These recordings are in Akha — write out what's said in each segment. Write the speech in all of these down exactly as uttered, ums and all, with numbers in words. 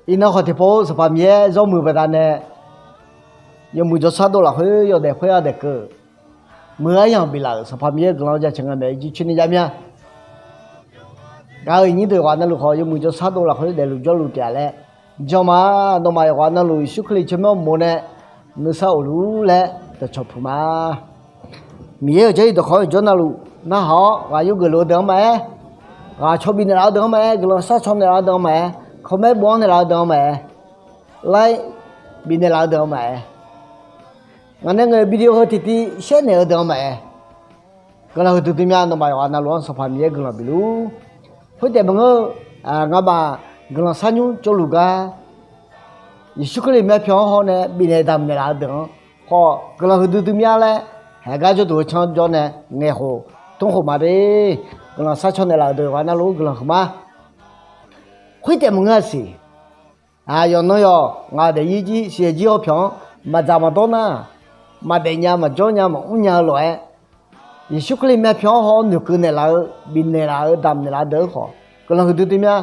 Iqnan khawf tiqpov-eu Sanqpaq Miqyaer zawr muiq baqdanae, yawmuiq jawrshar dov lafkhoer yawdaef khoer-a daef keuv-euq, muiq-eu aryamq biflaf-euq Sanqpaq Miqyaer guiqlanq jaceuq nga maeq-aer jircoer ni javmya. Gaq-euq iqnyir deuq yawqghaq navluf khawf yawmuiq jawrshar dov lafkhoer daefluf jawrluf taef-a laer, jan ma. Nawmaf yawqghaq navluf Yeqsur Kali tsawrmyanr mof nae nuisar of luf-ur laer dawqcawq puq ma. Miqyaer-euq jarlif dawqkawq-anr jawr navluf narhaq-awr ghaq yurgeuf lof-eu deuq-anr maqaer, ghaq caw bifnaeq laf-eu deuq-anr maqaer, guiqlanq sharcaw naeqlaf-eu deuq-anr maqaer, comment bof-anr naeqlaf-eu deuq-anr maqaer, like bifnaeq laf-eu deuq-anr maqaer, ngaq nae ngaeq-euq video heu tiqtiv shaer naeq-eu deuq-anr maqaer, guiqlanq huiqdui dui mya. Nawmaf yawqghaq navluf-anr Sanqpaq Miqyaer guiqlanq bifluf-ur. Khoertaef maqngeur, ngamaf guiqlanq sharnymr tsovluf gar Yeqsur Kali myavpyawq-anr hawnae bifnaeq damqnaeq laf-eu deuq-anr khawf guiqlanq huiqdui dui mya laer, haeq gar jawrduq heu canr jawr nae ngaeq khof tmr khof ma de. Guiqlanq sharcaw naeqlaf-euq deuq yawqghaq navluf guiqlanq huiqma. Khoertaef maqngeur-a siq. Yawqnan yawq ngaq daefzir jir siqyaer jir hawpyawq-anr maqdzaq maqdawr nar, maqdaef nya maqjawr nya maqmr nya-eu lof-aer, Yeqsur Kali myavpyawq-anr haw-awr noeqkeuv naeqlaf-eu bifnaeq laf-eu damqnaeq laf-eu deuq-anr khawf guiqlanq huiqdui dui mya.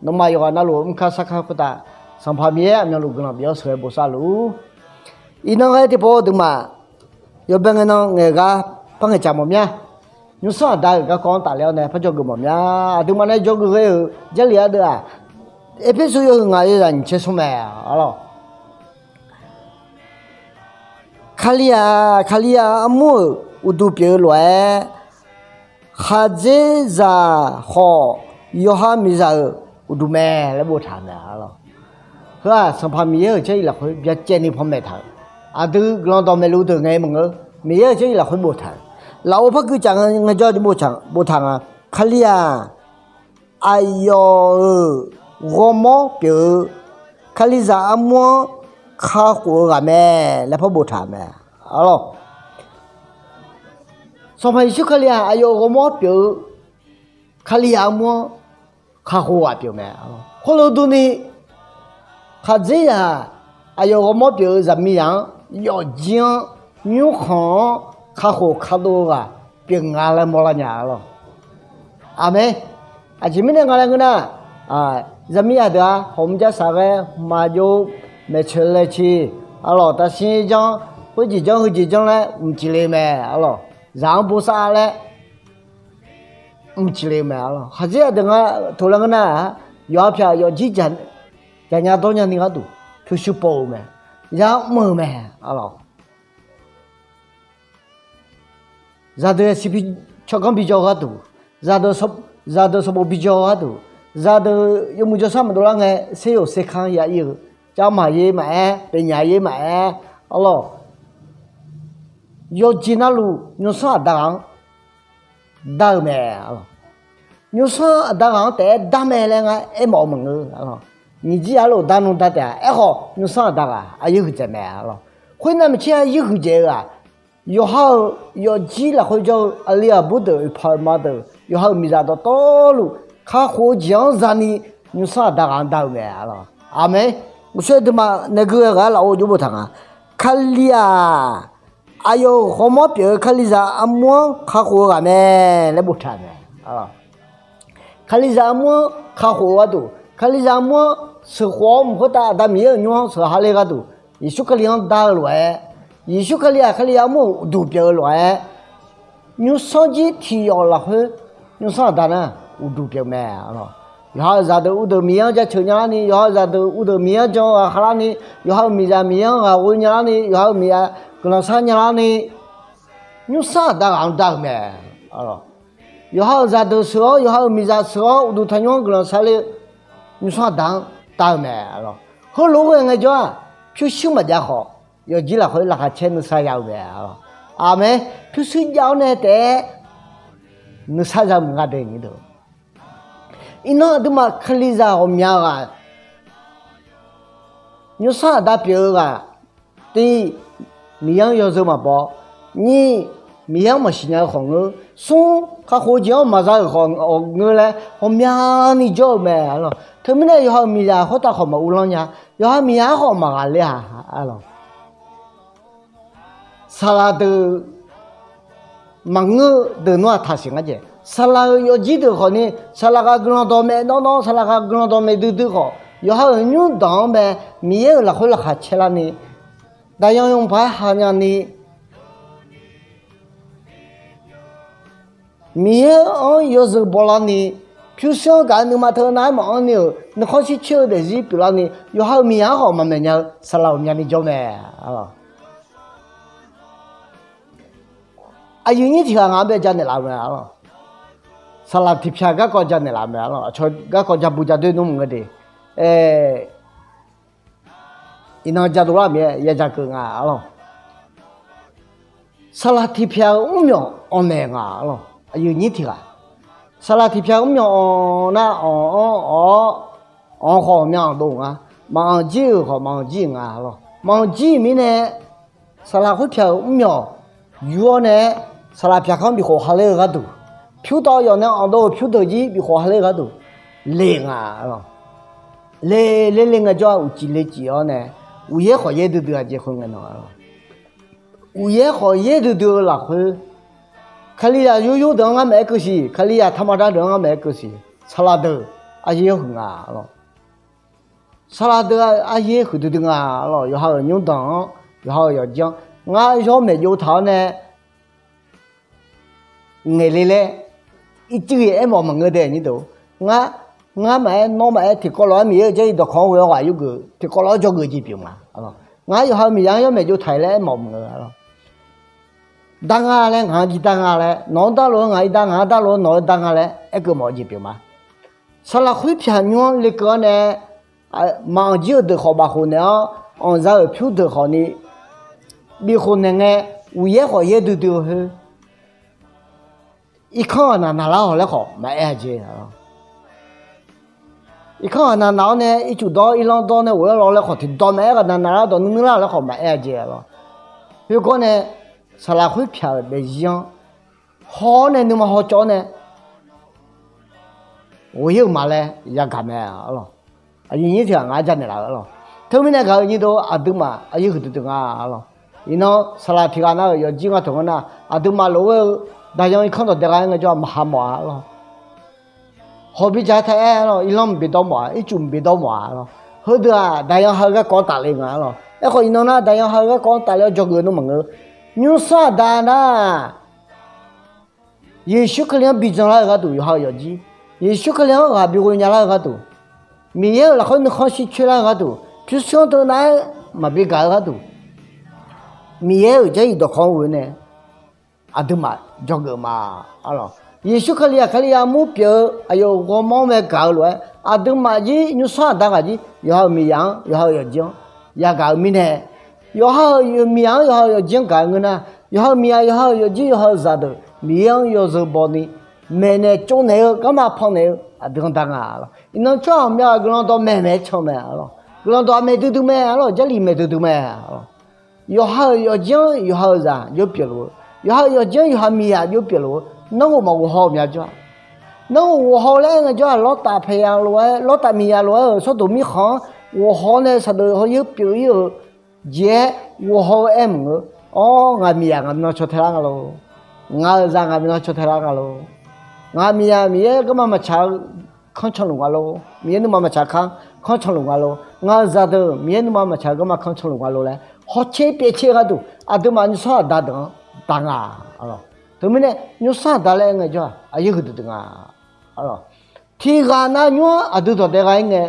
Nawmaf yawqghaq navluf mr kar sar kar khoertav Sanqpaq Miqyaer aqmyanluf guiqlanq bif-awr sheuqghae bosav luf-ur. Iqnan ghae tiqpov deuqmaf yawbae ngae nan ngaeq gar par ngaeqcaf mawf mya. Nymrsanr aqda-euq garkawv-anr tafler-awr nae par dzawgeuf mawf mya. Aqduimaf nae dzawgeuf ghae-euq jarlif-a deuv-aq, Erpersu yawhuiq ngaq yawzaq nyiq tser smr mae, arlawq. Kali-aq, Kalizaq armur-euq uqduq pyeuf-eu lof-aer, khaqdzerzaq khawf yawqha miqzaq-euq uqduq mae laer boftaq-euq mae, arlawq. Heu-aq Sanqpaq Miqyaer-euq jarlif lafkhoer byacaevni panmaeq taq-euq, aqdui guiqlanq dawqmaeq luf deuq ngae maqngeur, Miqyaer-euq jarlif lafkhoer boftaq-euq. Lafov par guicaf ngaejawr boftaq nga. Kali-aq, aqyawf-euq ghawrmawr pyeuf-eu Kalizaq armur-anr kakhof-eu ghaq mae laer par boftaq-euq mae, arlawq. Sanqpaq Yeqsur Kali-aq aqyawf-euq ghawrmawr pyeuf-eu Kalizaq armur-anr kakhof ghaq pyeuf mae. Khoerlof durni, khaqdzerzaq aqyawf ghawrmawr pyeuf-eu zaqmiqzaq-anr yawfjir-anr nymrkhanq-anr kakhof kadov-eu ghaq pyeuf nga laer mawrlar nya, arlawq. Aqmeq. Aqjeq mirnae nga laer ngeur nar, zaqmiqzaq deuq-aq hawq mr jar saq ghae, hmqmaq jov, maeqtsoeq laeqtsoeq, arlawq, taqsir janr, khoerjeq janr heujeq janr laer mqcif le mae, arlawq. Zaq-anr bosav laer mqcif le-eu mae, arlawq. Khaqdzerzaq deuq nga toeqlar ngeur nar-aq, yawqha pyaq yawfjir jaqnya dawrnya ni gharduq pyurshuir pov-eu mae, yamr-eu mae, arlawq. Zaqdeuq yasiq bi tsawrganr bijawr-eu gharduq, zaqdeuq, zaqdeuq sanqbof bijawr-eu gharduq, zaqdeuq yawmuiq jawrshar maqdov lar ngae, seryoq serkanr ya ir-eu, cavmaq yaer maqaer, pyaeqnyaq yaer maqaer, arlawq. Yawqjeq navluf nymrsanr aqda ghaq-anr dar-eu mae, arlawq. Nymrsanr aqda ghaq-anr taef-aer dar mae laer ngar aermawf-eu maqngeur, arlawq. Nyiq jir-a lof dar nmr dar taef-a. Aerkhawf nymrsanr aqda ghaq aqyuif huiqdzaeq mae, arlawq. Khoernav maqtser aqyuif huiqdzaeq-eu-aq, yawqha-euq yawfjir lafkhoer jawr-eu aqli aqbur deuq, oeqpaq oeqma deuq, yawqha-euq miqzaq dawqtawvluf kakhof-eu jeq-anr zani nymrsanr aqda ghaq-anr dar-eu mae, arlawq. Aqmeq. Uqshoe aqduimaf nae gui ghae ghaq-aer lafov jov boftaq nga. Kali-aq, aqyawf-euq ghawrmawr pyeuf-eu Kalizaq armur-anr kakhof-eu ghaq mae laer boftaq mae. Kalizaq armur-anr kakhof-eu gharduq, Kalizaq armur-anr sheuqkhof-awr mq khoertav Aqda Miqyaer-euq nymr-anr sheuq ha ler gharduq, Yeqsur Kali-anr dar-eu lof-aer, Yeqsur Kali-aq Kalizaq armur-euq uqduq pyeuf-eu lof-aer, nymrsanr jir tiq yawf lafkhoer nymrsanr aqda nar uqduq pyeuf mae, arlawq. Yawqha-euq zaqdeuq uvdeuq Miqyaer-anr jaceuq nya larni, yawqha-euq zaqdeuq uvdeuq Miqyaer-anr jan-eu ghaq khav larni, yawqha-euq miqzaq Miqyaer-anr ghaq ghoe nya larni, yawqha-euq miqzaq guiqlanq shar nya larni, nymrsanr aqda ghaq-anr dar-eu mae, arlawq. Yawqha-euq zaqdeuq sheuq-awr, yawqha-euq miqzaq sheuq-awr, uqduq tanqnymr-anr guiqlanq shar ler-eu nymrsanr aqda-anr dar-eu mae, arlawq. Heulof-aer ghae ngaejawr-aq, pyurshuir maqjav khawf, yawfjir lafkhoer laqkhaq caer nuisar ya-eu mae, arlawq. Aqmeq. Pyurshuir jav-awr nae taef-aer nuisar za mq nga de nyi deuq. Iqnan aqduimaf Kalizaq ghawqmya ghaq nymrsanr aqda pyeuf-eu ghaq, tiq, Miqyaer-anr yawzeu maqbaw, nyiq, Miqyaer-anr maqsiq nya-eu khawf ngeur, smr, kakhof-eu jeq-anr maqza-euq khawf ngeur laer ghawqmyani jawr-eu mae, arlawq. Teumirnae yawqha-euq miqzaq khoertav khawf maquvlanr nya, yawqha miqzaq-anr khawf maqghaqler-a, arlawq. Saqlaq deuq maqngeur-eu deuq nawr-aq taqsiq ngar jae. Saqlaq-euq yawfjir deuq khawfni, saqlaq ghaq guiqlanq dawqmaeq nawr nawr, saqlaq ghaq guiqlanq dawqmaeq duidui khawf, Yawqha-euq nymrdanq-anr bae, Miqyaer-euq lafkhoer laqkhaq caelarni, daqyan yawmuiq paq-aer hanya ni, Miqyaer-anr yawzeu bawlarni, pyurshuir-anr gaq-eu nuima teu nav-aer maqanr ni-euq nuikhanr shircoer-eu daefzir pyeuflarni, yawqha-euq miqyaq-anr khawf maqmaeq nya-eu saqlaq ghawqmyani jawr mae. Aqyuif nyir tiq ghaq ngaq-anr bae janaeq laf-eu mae arlawq. Saqlaq tiqpyaq garkawv janaeq laf-eu mae arlawq. Aqcawq garkawv ja bu ja doer nmr maqngeur de. Aer, iqnan ja dovlar-euq mir-aer ya ja keuv nga arlawq. Saqlaq tiqpyaq-euq mrmyawq anqnaeq nga arlawq. Aqyuif nyir tiq ghaq, saqlaq tiqpyaq-euq mrmyawq anq nar anq-anr awq-awr, anq khawf myanq anq dov nga. Maqanq jir-euq khawf maqanq jir-euq nga arlawq. Maqanq jir-euq mirnae, saqlaq khoerpyaq-euq mrmyawq yur-awr nae-aer, saqlaq pyaqkanr bifkhof ha ler-eu gharduq, pyur tawv yawf nae anq dov-euq pyur deuq jir bifkhof ha ler-eu gharduq, le nga arlawq. Le, le le ngaejawr-aq, uqcif le cif-awr nae, uqyaer khawf yaer duidui-a jeq khoer ngae nan arlawq. Uqyaer khawf yaer duidui-eu lafkhoer, Kalizaq yur yur deuq-anr ngar maeq-aer keuv siq, Kalizaq taqmar dar deuq-anr ngar maeq-aer keuv siq, saqlaq deuq aryaer huiq nga arlawq. Saqlaq deuq aryaer huiqdui dui nga arlawq. Yawqha-euq nymrdanq-anr, yawqha-euq yawqjir-anr, ngar yawr maeq jov taq-awr nae ngaeq le laer, ircuiv ghae aermawf maqngeur dae nyir deuq. Ngar, ngar maqaer, nawr maqaer, tiqkawv lof-aer Miqyaer-euq jarlif dawqkawq-anr ghoe-awr ghaq yurgeuf, tiqkawv lof-aer dzawgeuf jeq pyeuf ma. Ngar yawqha-euq miqyaq-anr yawr maeq jov taq-iq laer aermawf maqngeur arlawq. Dar nga laer ngaq-anr jir dar nga laer, nawq-anr dar lof-aer ngaq-ir dar, ngaq-anr dar lof-aer nawq-eu dar nga laer aerkeuv mawf-eu jeq pyeuf ma. Saqlaq khoerpyaq nymr-anr lekeuv-awr nae, maqanq jir-euq deuq khawf bafkhof naeq-awr, anqza-euq pyur deuq khawfni bifkhof naeq ngae, uqyaer khawf yaer duidui-eu khoer, irkanr ghaq naq naqlar-awq laer khawf maqaer-a jeq. Irkanr ghaq naq naq-awr nae ircuf dawr irlanr dawr nae ghof-aer law laer khawf tiqdawq maqaer, ghaq naq naqlar dawq nuinanr lar-awq laer khawf maqaer-a jeq arlawq. Khoergawr nae, saqlaq khoerpyaq-euq daefzir-anr haw-awr nae nuima hawcaw-awr nae ghof-ir-euq ma laer yagaq mae arlawq. Aqyuif nyir tiq ghaq ngaq-anr janaeq laf-eu arlawq. Teumirnae gaq-eu nyir deuq aqduimaf aryaer huiqdui dui nga arlawq. Iqnan saqlaq tiq ghaq nar-euq yawqjir nga taq ngeur nar, aqduimaf lof-aer-eu daqyan irkanr dawq dae gha-aer ngaejawr-aq maqha mawf-a arlawq. Hawq bi jaq-aer taef-aer arlawq, irlanr mq bi dawr mawf-a, ircuf mq bi dawr mawf-a arlawq. Heudeuq-aq daqyan ha-eu garkawv-anr tafle nga arlawq. Aerkhawf iqnan nar daqyan ha-eu garkawv-anr tafle-awr dzawgeuf nmr maqngeur. Nymrsanr aqda nar Yeqsur Kali-anr bi janlar-eu gharduq yawqha-euq yawqjir, Yeqsur Kali-anr ghaq bi ghoe nyalar-eu gharduq, Miqyaer-euq lafkhoer nuikhanr shircoer lar-eu gharduq, pyurshuir-anr teunav-aer maqbi gaq-eu gharduq, Miqyaer-euq jarlif dawqkawq-anr ghoe nae aqduimaf dzawgeuf ma arlawq. Yeqsur Kali-aq Kalizaq mur pyeuf-eu aqyawf-euq ghawrmawr-anr mae gaq-eu lof-aer, aqduimaf jir nymrsanr aqda ghaq jir yawqha-euq miqyaq-anr yawqha-euq yawqjir-anr yagaq-eu mirnae, yawqha-euq miqyaq-anr yawqha-euq yawqjir-anr gaq-eu ngeur nar, yawqha-euq miqyaq yawqha-euq yawqjir yawqha-euq zaqdeuq Miqyaer-anr yawzeu baw ni maeqnaeq tsovnaeq-eu garma pannaeq-eu aqdui-anr dar nga arlawq. Iqnan tsawrhaq ghawqmya ghaq guiqlanq dawq maeqmaeq-aer can mae arlawq. Guiqlanq dawq-aq maeqdui dui mae arlawq. Jarlif maeqdui dui mae arlawq. Yawqha-euq yawqjir-anr yawqha-euq zaq jawr pyeufluf-eu, yawqha-euq yawqjir-anr yawqha miqyaq jawr pyeufluf-eu, nanrghof maqghof haw-eu mya jawr-aq, nanrghof ghof haw-eu laer aer ngaejawr-aq, Lawrtaf paeqyaq lof-aer, Lawrtaf miqyaq lof-aer-euq Sawrdoq mirkhanq-anr ghof haw-awr nae saqdeuq hawyoer pyeuf-ir-euq jeq-aer ghof haw-eu aer maqngeur. Awr, ngaq miqyaq ngaq minav caw tae lar nga lor. Ngaq-euq zaq ngaq minav caw tae lar nga lor. Ngaq miqyaq Miqyaer garma maqtsaq-eu kanr canluf nga lor. Miqyaer nuima maqtsaq-eu kanr canluf nga lor. Ngaq-euq zaqdeuq Miqyaer nuima maqtsaq-eu garma kanr canluf nga lor laer hawtser pyaevtser gharduq aqduimaf nymrsanr aqda deuq-anr daq nga arlawq. Teumirnae nymrsanr aqda laer aer ngaejawr-aq aqyaer huiqdui dui nga arlawq. Tiqghaq nav nymr-anr aqdui dawq dae gha-ir ngae,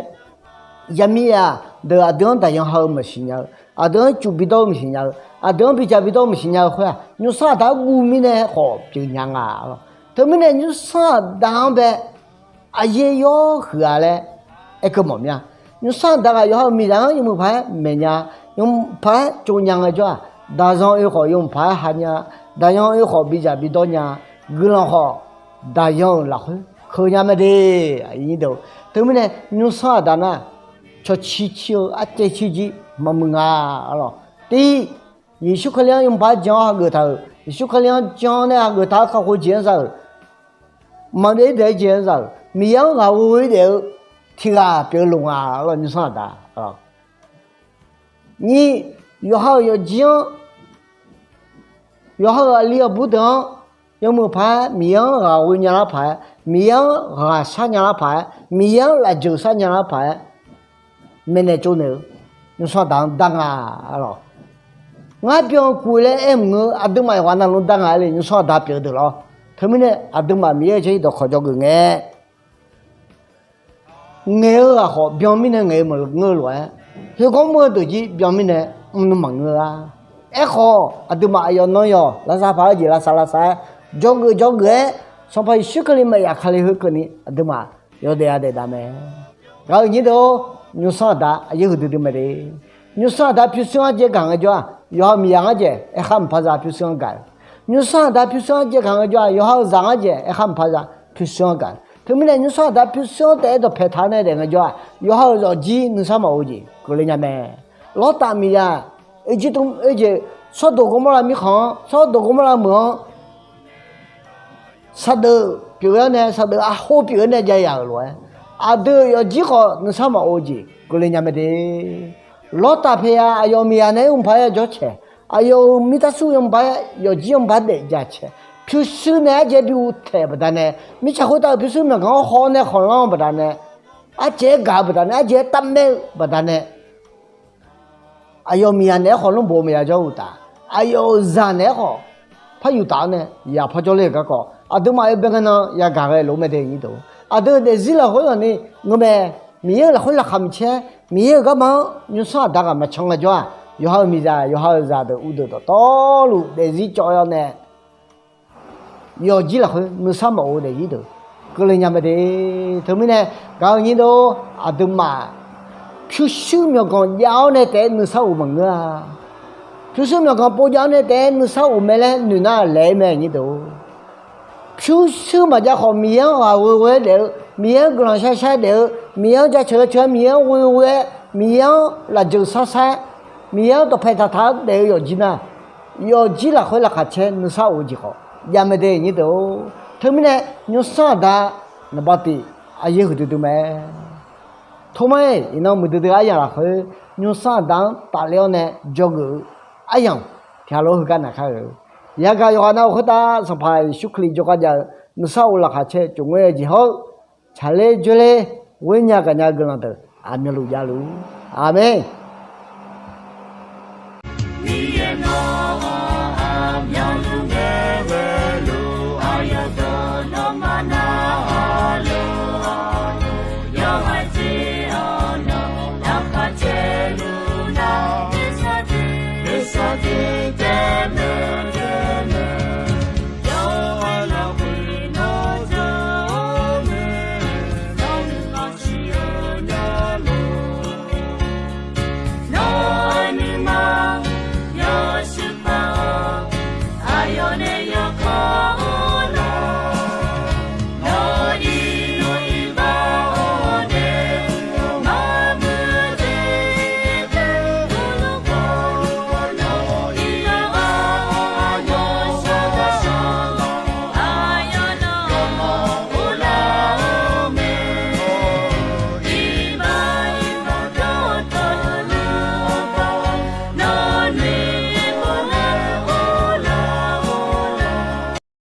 yaqmiqzaq deuq aqdui-anr daqyan ha-eu maqsiq nya-eu, aqdui-anr cuf bidawr-eu maqsiq nya-eu, aqdui-anr bijaq bidawr-eu maqsiq nya-eu khoer-aq, nymrsanr aqda-anr guv mirnae khawf pyeuf nya nga arlawq. Teumirnae nymrsanr aqda-anr bae aqyaer yawr huiq-a laer aerkeuv mawf mir-a. Nymrsanr aqda ghaq yawqha-euq miqzaq-anr yawmuiq paq-aer maeq nya, yawmuiq paq-aer tsov nya ngaejawr-aq, daqyan oe khawf yawmuiq paq-aer ha nya, daqyan oe khawf bijaq bidawr nya, guiqlanq khawf daqyan-euq lafkhoer keuv nya mae de. Teumirnae nymrsanr aqda nar cawqci cir-eu arcaev cir jir maqmuiq nga arlawq. Tiv, Yeqsur Kali-anr yawmuiq paq-aer jan-awr hageuf taq-euq, Yeqsur Kali-anr jan-awr nae hageuf taq-awr kakhof jeq-anr za-euq, maqbyav-ir daef-eu jeq-anr za-euq, Miqyaer-anr ghaq ghoe-ir daef-eu tiqghaq pyeuf-eu loq nga arlawq. Nymrsanr aqda arlawq. Nyir, yawqha-euq yawqjir-anr, yawqha-euq aqli aqbur deuq-anr yawmuiq paq-aer Miqyaer-anr ghaq ghoe nyalar paq-aer, Miqyaer-anr ghaq shar nyalar paq-aer, Miqyaer-anr lafjeuq shar nyalar paq-aer, maeqnaeq tsovnaeq-eu, nymrsanr aqda-anr dar nga lawq. Ngar byan kuf laer aer maqngeur, aqduimaf yawqghaq navluf dar nga le, nymrsanr aqda pyeuf-eu deuq lawr. Teumirnae aqduimaf Miqyaer-euq jarlif dawqkawq dzawgeuf ngae, ngaeq-eu ghaq khawf byan mirnae ngaeq-eu maqngeur lof-aer, khoerganr mr-eu deuq jir byan mirnae mrnmr maqngeur-a. Aerkhawf, aqduimaf aqyawf nan yawq lavsav paq-eu jeq lavsav lavsav-aer, dzawgeuf dzawgeuf-aer, Sanqpaq Yeqsur Kali maqyaf Kali heu keuvni aqduimaf yawdaef yadaef dav mae. Gaq-eu nyir deuq-or, nymrsanr aqda aqyaer huiqdui dui mae de. Nymrsanr aqda pyurshuir-anr jaev gaq ngaejawr-aq, yawqha-euq miqyaq ngar dzaeq aerkhar maqpar za pyurshuir-anr gaq-eu. Nymrsanr aqda pyurshuir-anr jaev gaq ngaejawr-aq, yawqha-euq zaq ngar dzaeq aerkhar maqpar za pyurshuir-anr gaq-eu. Teumirnae nymrsanr aqda pyurshuir-anr taef-aer dawqpae taq-awr nae daef ngaejawr-aq, yawqha-euq zawqjir nuisar maqof-eu jeq keuvle nya mae. Lawrtaf miqyaq, Erjirtuv oeq jeq, Sawrdoq Gawrmawrlav mirkhanq-anr, Sawrdoq Gawrmawrlav meuq-anr saqdeuf pyeuf-aer nae, saqdeuf arhov pyeuf-aer nae jav yaq-euq lof-aer, aqdui-euq yawqjir khawf nuisar maqof-eu jeq keuvle nya mae de. Lawrtaf paeya aqyawf miqyaq nae-aer mqpar-aer jawr caeq, aqyawf-euq mirtarsur yawmqpar-aer yawqjir yawmqpar daef ja caeq, pyurshuir nae arjaev bi uvtaeq baqdanae, mirtsaq khoertav-euq pyurshuir myawqganq-anr haw-awr nae khanqlanr-eu baqdanae, arjaev-aer gaq-eu baqdanae, arjaev-aer tavmaev-eu baqdanae, aqyawf miqyaq naeq-aer khawf lmrbof maqya jawr-eu uqtaf, aqyawf-euq zaq naeq-aer khawf par yuf taf-awr nae yaq par jawrler-euq garkawv, aqduimaf yawbae ngae nan yagaq ghae lof-aer mae de nyir deuq. Aqdui-euq daefzir lafkhoer lafni ngeur mae. Miqyaer-euq lafkhoer laqkhaq maqcaer, Miqyaer-euq garma-anr nymrsanr aqda ghaq maqcan ngaejawr-aq, yawqha-euq miqzaq yawqha-euq zaqdeuq uvdeuq dawqtawvluf daefzir cawv-awr nae yawqjir lafkhoer nuisar maqof-eu daefzir deuq keuvle nya mae de. Teumirnae gaq-eu nyir deuq-or, aqduimaf pyurshuir myawqganq jav-awr nae taef-aer nuisar of maqngeur-a. Pyurshuir myawqganq pov jav-awr nae taef-aer nuisar of mae laer noeq nar laeq-aer mae nyir deuq-or. Pyurshuir maqjav khawf Miqyaer-anr ghaq ghoe ghoe-aer daef-eu, Miqyaer-anr guiqlanq shar shar daef-eu, Miqyaer-anr jaceuq jaceuq-aer, Miqyaer-anr ghoe ghoe-aer, Miqyaer-anr lafjeuq sar sar-aer, Miqyaer-anr dawqpae taq taq-aer daef-eu yawqjir nar, yawqjir lafkhoer laqkhaq caer nuisar of-eu jeq khawf jav mae de nyir deuq-or. Teumirnae nymrsanr aqda naqbav tif aqyaer huiqdui dui mae. Tormar-iq iqnan muiqdui dui aryamq lafkhoer nymrsanr aqda-anr tafler-awr nae dzawgeuf-eu aryamq tiqghaq lof-aer heugar naq kar-eu. Yagaq yawqghaq nav-euq khoertav Sanqpaq Yeqsur Kali jawrgar jav-eu nuisar of laqkhaq caer tsof ngoer-eu jeq hawr-eu tsaqler dzoerler ghoer nya gaqnya-eu guiqlanq deuq aqmyanluf javluf. Aqmeq.